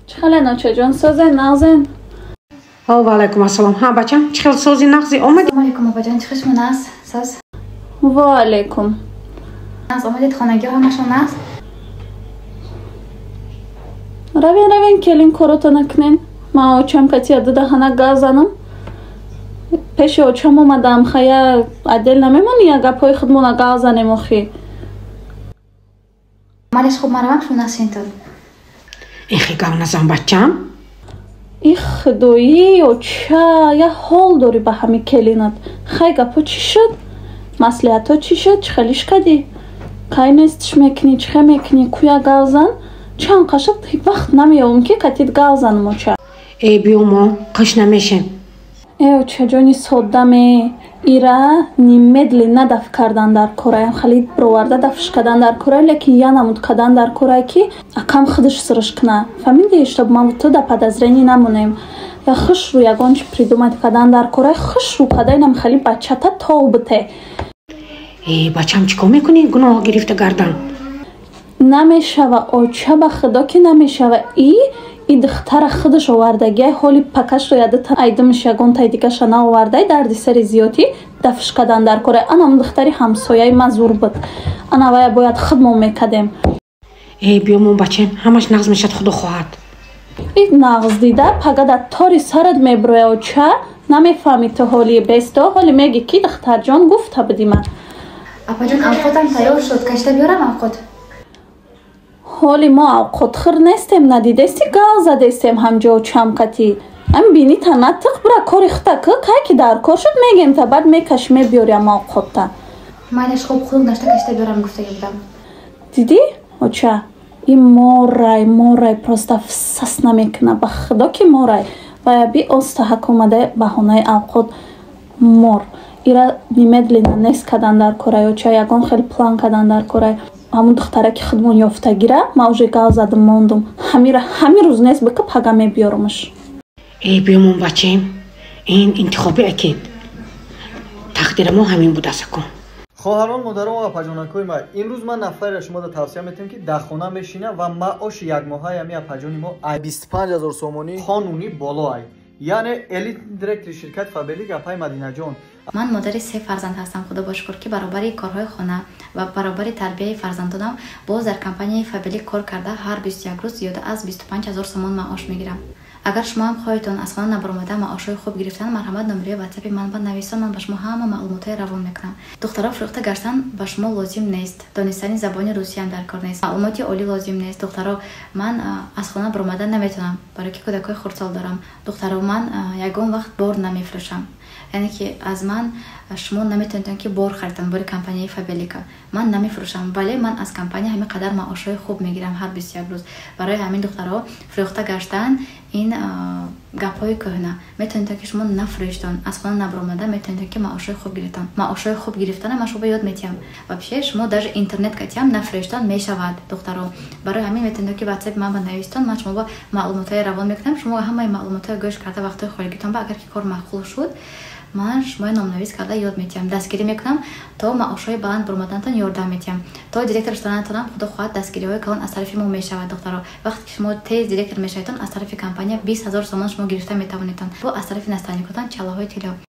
Чӣ хелен, очаҷон, созен, нағзен? Ҳо, ваалайкум ассалом. Ҳа, бачам, чӣ хел сози, нағзи, омадӣ? Ассалому алайкум, опаҷон, чӣ хушмон аст? Соз? Ваалайкум. Нағз омадед, хонагиҳо ҳамашон нағз? Равен, равен, келин, корото накунен. Ман очам кати яду даҳана гап занам. Пеши очам омадам, хая отдел намемонӣ, я гапҳои худмона гап занем охи. Малеш, хуб, маравам, шумо насинтон. Ихи гап назан, бачам. И худоӣ, оча, я ҳол дорӣ ба ҳами келинат. Хай, гапҳо чӣ шуд, маслиҳатҳо чӣ шуд, чӣ хелиш кардӣ, кай нестиш мекунӣ, чӣ хел мекунӣ, куя гап зан. Чанд қашад вақт намеёбам, ки катит гап занам, оча. Э, биёмо, қиш намешем. Э, очаҷони соддаме, ира немедленно даф кардан дар кораям, хали бироварда дафш кардан дар корай, лекин я намуд кардан дар корай, ки акам худаш сириш куна, фаҳмидӣ, чтоб ман ту да подозрение намонем. Я хушрӯ ягон чи придумать кардан дар корай, хушрӯ када инам хали бачата тов бите. Э, бачам, чӣ кор мекунӣ, гуноҳ гирифта гардан? Намешава, оча, ба худо ки намешава. И духтара худаш овардагиай, ҳоли пакашро ядата айдимиш ягонтаи дигаша наовардай, дарди сари зиёдӣ дафш кардан дар корай. Анам духтари ҳамсояи ма зур буд, ана вая бояд худмон мекардем. Э, биёмон, бачам, ҳамаш нағз мешад, худо хоҳад. И нағз дида пага дар тори сарат меброя, оча, намефаҳмӣ ту ҳоли бесто, ҳоли меги ки духтарҷон гуфта будӣ ман. Апаҷон, авқотам тайёр шуд, кашида биёрам авқот? Ҳоли мо авқотхӯр нестем, надидести, гал задестем ҳамҷо чамкатӣ. Ами бинита натиқ, бура кори хута ки, кай ки дар кор шуд, мегем та, баъд мекаши мебиёриам авқотта. Майлаш, хуб, хунук нашта кашида биёрам гуфтаги будам. Дидӣ, оча, и морай, морай, просто фсас намекуна, ба худо ки морай. Вая би остаҳак омада баҳонаи авқот, мор. Ира немедленно нест кардан дар корай, оча, ягон хел план кардан дар корай. Ҳамун духтара ки худмон ёфтагира, ман уже гал задам мондум, ҳамира ҳамин рӯз нест бика, пага мебиёрумаш. Э, биёмон, бачем, ин интихоби акид, тақдира мо ҳамин будасаку. Хоҳарон, модарон ва апаҷонакҳои ман, имрӯз ман нафареро шумода тавсия метиҳам, ки дар хона мешина ва маоши якмоҳаи ҳами апаҷони мо 25 ҳазор сомонӣ қонунӣ боло ай, яъне элитный директори ширкати Фаберлик, апаи Мадинаҷон. Ман модари се фарзанд ҳастам, худо бо шукр, ки баробари корҳои хона ва баробари тарбияи фарзандонам боз дар компанияи Фаберлик кор карда, ҳар 21 рӯз зиёда аз 25 ҳазор сомон маош мегирам. Агар шумо ҳам хоҳедтон аз хона набаромада маошҳои хуб гирифтан, марҳамат, номерои ватсапи ман ба нависон, ман ба шумо ҳама маълумотҳои равон мекунам. Духтаро, фурӯхта гаштан ба шумо лозим нест, донистани забони русиям дар кор нест, маълумоти олӣ лозим нест. Духтаро, ман аз хона баромада наметавонам, барое ки кӯдакҳои хурдсол дорам. Духтаро, ман ягон вақт бор намефурӯшам, яъне ки аз ман шумо наметавонедон ки бор харидтан, бори компанияи Фаберлика ман намефурӯшам, вале ман аз компания ҳамин қадар маошҳои хуб мегирам ҳар 21 рӯз. Барои ҳамин, духтаро, фурӯхта гаштан ин гапҳои кӯҳна. Метавонедон ки шумо нафурӯштон, аз хона набаромада метавонедон ки маошҳои хуб гирифтан. Маошҳои хуб гирифтана ман шумо ёд метиҳам. Вообще шумо даже интернет катиам нафурӯштон мешавад, духтаро. Барои ҳамин метавонедон ки ватсапи ман ба навистон, ман шумо ба маълумотҳои равон мекунам. Шумо ҳамаи маълумотҳои гӯш карда, вақтҳои холигитон ба, агар ки кор маъқул шуд, ман шумои номнавис карда ёд метиҳам, дастгирӣ мекунам, то маошҳои баланд баромаданатон ёрдам метиҳам, то директор шуданатонам, худо хоҳад, дастгириҳои калон аз тарафи мо мешавад. Духтаро, вақте ки шумо тез директор мешаведтон, аз тарафи компания 20 ҳазор сомон шумо гирифта метавонедтон, бо аз тарафи наставникотон чаллаҳои тилло.